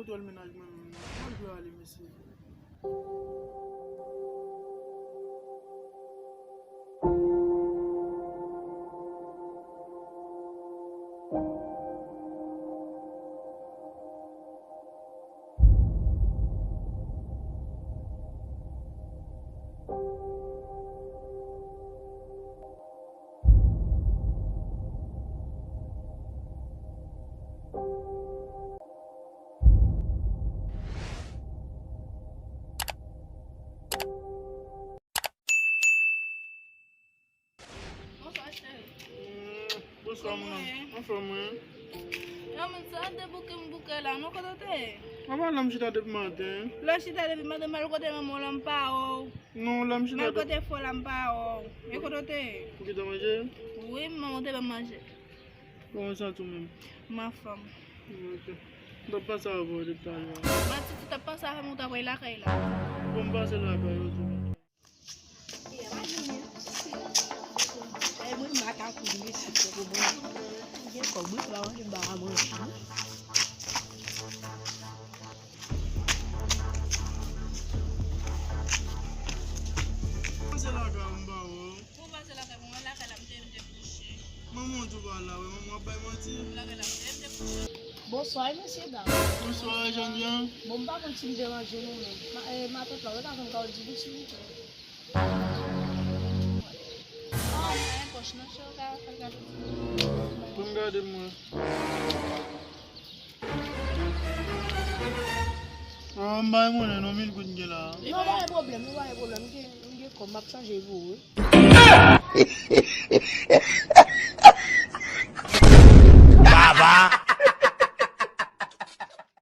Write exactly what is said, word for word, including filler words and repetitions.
Dwòl mennaj mwen menm nan. Mwen dwe ale, mesye. Bonswa, cheri. Mm, bonswa, mon anmour. Anfòm, wi. Yo, men sa de bouke m bouke la, non, kote w te ye? Papa, la m chita depi maten. Lè w chita depi maten, m al kote manman w la, m pa wè w. Non, la m chita depi. M al kote fò la, m pa wè w. E kote w te ye? Ou gentan manje? Wi, manman w te ban m manje. Kòman w santi w menm? M anfòm. Ok. M t ap pase avè w depi talè a. Mati, si w t ap pase avè m, ou t ap ret lakay la. Bon, m pase lakay ou tou. Ay, mwen, makak ou vin isit, se pou mwen. Gen kòb, wi, pa manje, m pa ka manje. Pase lakay ou, m pa wè w. Ou pase lakay mwen, lakay la, m te, m te kouche. Manman w tou pa la, wi, manman w ap bay manti. Lakay la, m te, m te kouche. Bonswa, mesye dam. Bonswa, jèn jan. Bon, m pa konn si m deranje nou, men ma-, eh, matant la, ou ta konn ka di li, silvouplè. Ah, pa gen pòch nan chè, ou ka fè l gade. Pou m gade, mwen. Ah, m bay monnen, non, mil goud m gen la. Non, pa gen pwoblèm, non, pa gen pwoblèm. M gen, m gen kòb, m ap chanje pou ou, wi.